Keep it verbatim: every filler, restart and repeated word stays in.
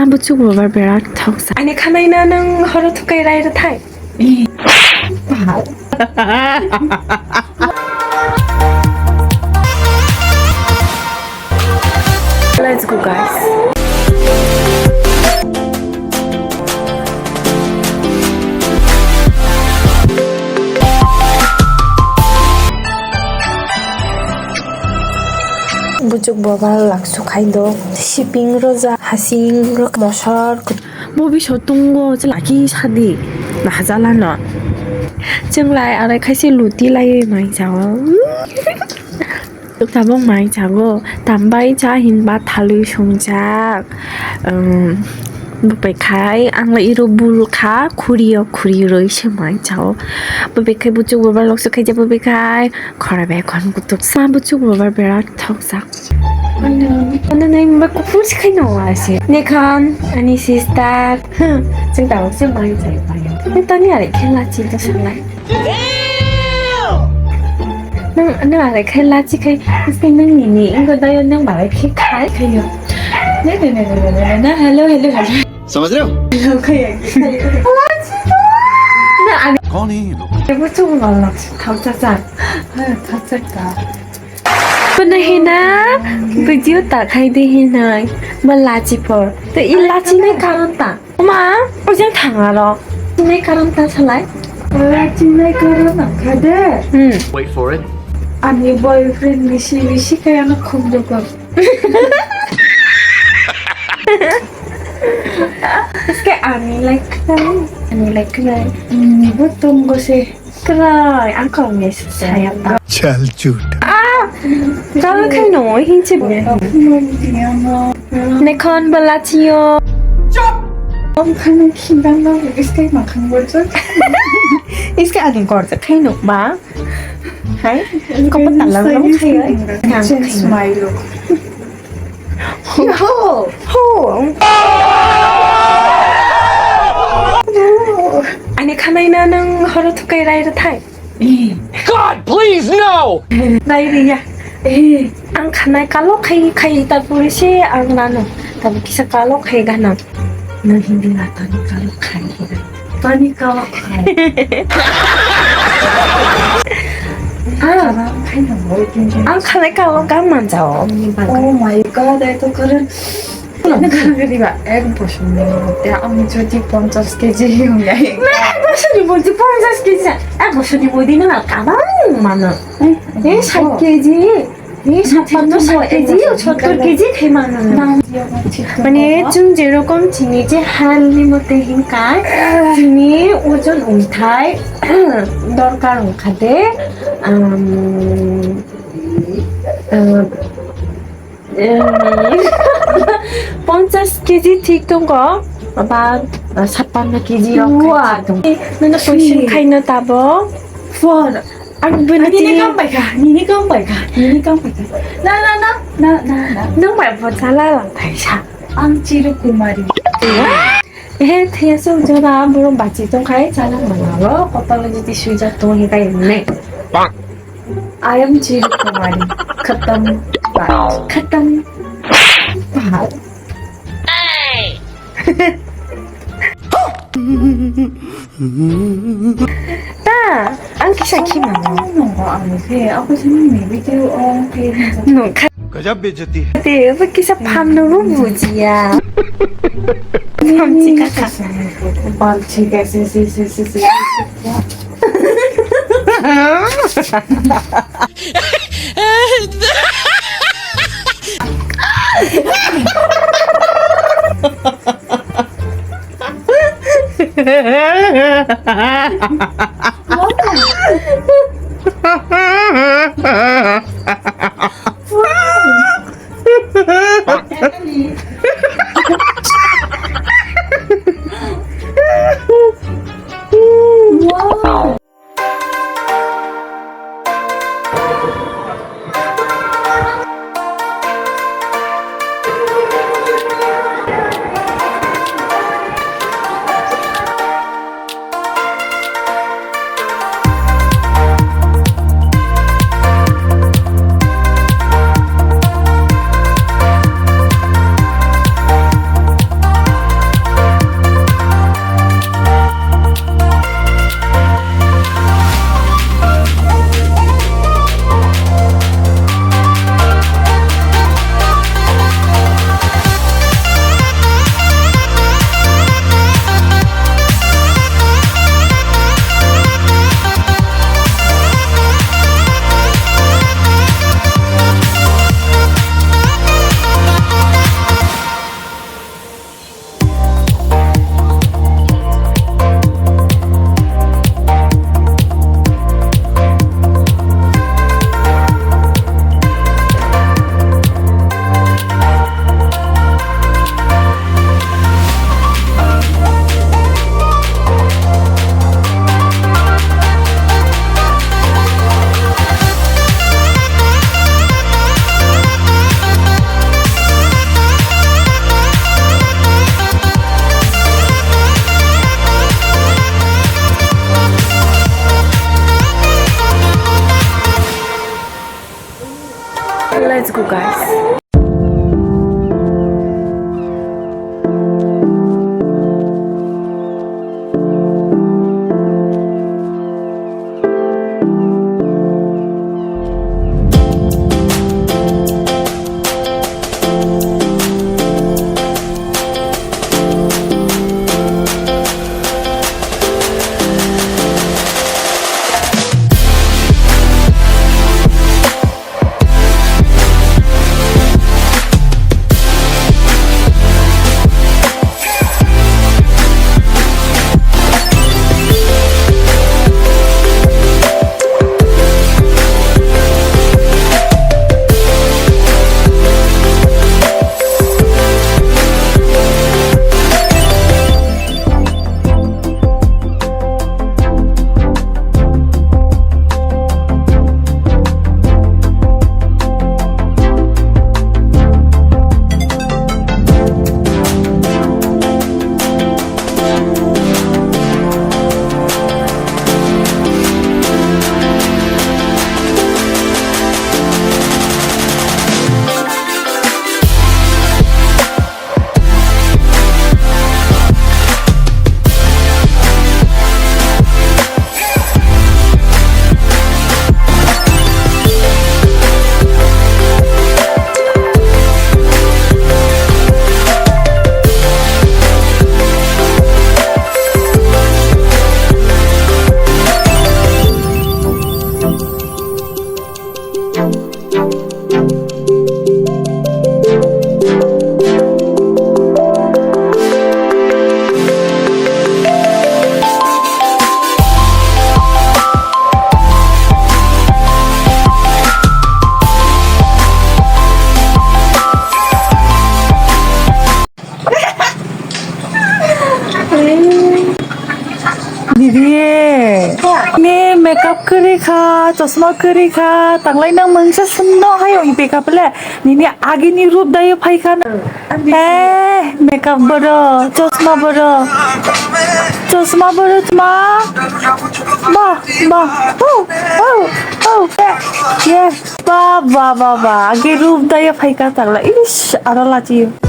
Buchuk bobar berat thoksa. Ani khanaina nang horo thukai rai rwthai. Let's go, guys. Buchuk boba laksu khai do, siping roja, hasing rok, mosor. Bo biso tungo, chalaki sadi, nahajalano. Chenglai arai khaise luti lai mai jao. Tabuk mai chago, tambai cha hinba thalwi sumjak. Um, bupai khai, ang lai iro bul kha, khuri o khuri roi se mai chago. Bupai khai buchuk boba lokso khai ja bupai khai, khora bai khon kutuk sa buchuk boba berat thok sak. Ano, ano nai mba kuphur si khai no ase. Nekhan, ani sister. Huh, cheng tawang se mai chai pai. Tani are khela chi to sanai. Nang, nang are khai lachi khai, iskai nang nini, ingo dayo nang barai khai khai. Khayo. Ne, ne, ne, ne, ne, ne, ne, hello, hello, hello. समझ रहे हो? Hello, khayo, khayo. Lachi to. Na, ani. कौन है ये लोग? Ibu chungo lachi, thau cha cha. Ha, thau cha cha. Puna hina, video ta khai de hinai. Ma lachi por. To i lachi ne karon ta. Ma, ojang thang aro. Chinai karon ta salai. Ora chinai karon ang kha de. Hmm. Wait for it. Ani boyfriend bisi bisi kaya no khum dokon. Iske ani like kaya, ani like kaya. Hmm, bo tongo se. Krai, ang kong ni saya ta. Chal chut. Ah, kau khai no, hin che. Nekhon balachiyo. Chop. Om khana khindang no, iske makhang borjo. Iske ani gorja khai no ba. Hai, ko pa talang no khai. Smile. Ho! Ho! Ani khanaina nang horo thukai rai rwthai. God, please, no! Rai riya. Eh, ang khanai kalo khai khai ta puri se ang nano. Tabi kisa kalo khai gana. Nang hindi na tani kalo khai. Tani kalo khai. Ah, ang khanai kalo gam manjao. Oh my God, I to kare. Nang kare ba ek bosor ni mote ang jodi ponchash kg hiyong yai. Na ek bosor ni mote ponchash kg. Ek bosor ni mote na kabang mano. Eh, sait kg. Ni sappanno sait kg, sottor kg khai mano. Mane chwng jerokom chini je hal ni mote hinkai, chini ojon wngthai dorkar wngkha de, um, um, um, ponchash kg thik tongo, ba sappanno kg rok thik tongo. Nono question khaino tabo. Phone. Ang bini nini kam pai kha, nini kam pai kha, nini kam pai kha. Na, na, na. Nang bai bo chala lang thai sa. Ang Chiru Kumari. Eh, thia so jora boro bachi tong khai chala mangalo, kopalo jiti suja tong hi kai ne. I am Chiru Kumari. Khatam. Bye. Khatam. Bye. Ta, ang kisa khi mano. Nungkha. Gajab bejati hai. Te, ba kisa phamno bo bujiya. Phamchi kaka. Phamchi kaka, si, si, si, si, si. Wow. Ni makeup kwrwi kha, chosma kwrwi kha, tanglai nang mungsa sumno hai ong pika pele. Nini agini rup dayo phai kha. Eh, makeup boro, chosma boro. Chosma boro chma. Ba, ba. Oh, oh, oh. Yes. Ba, ba, ba, ba. Agi rup dayo phai kha tanglai. Ish, aro lachi.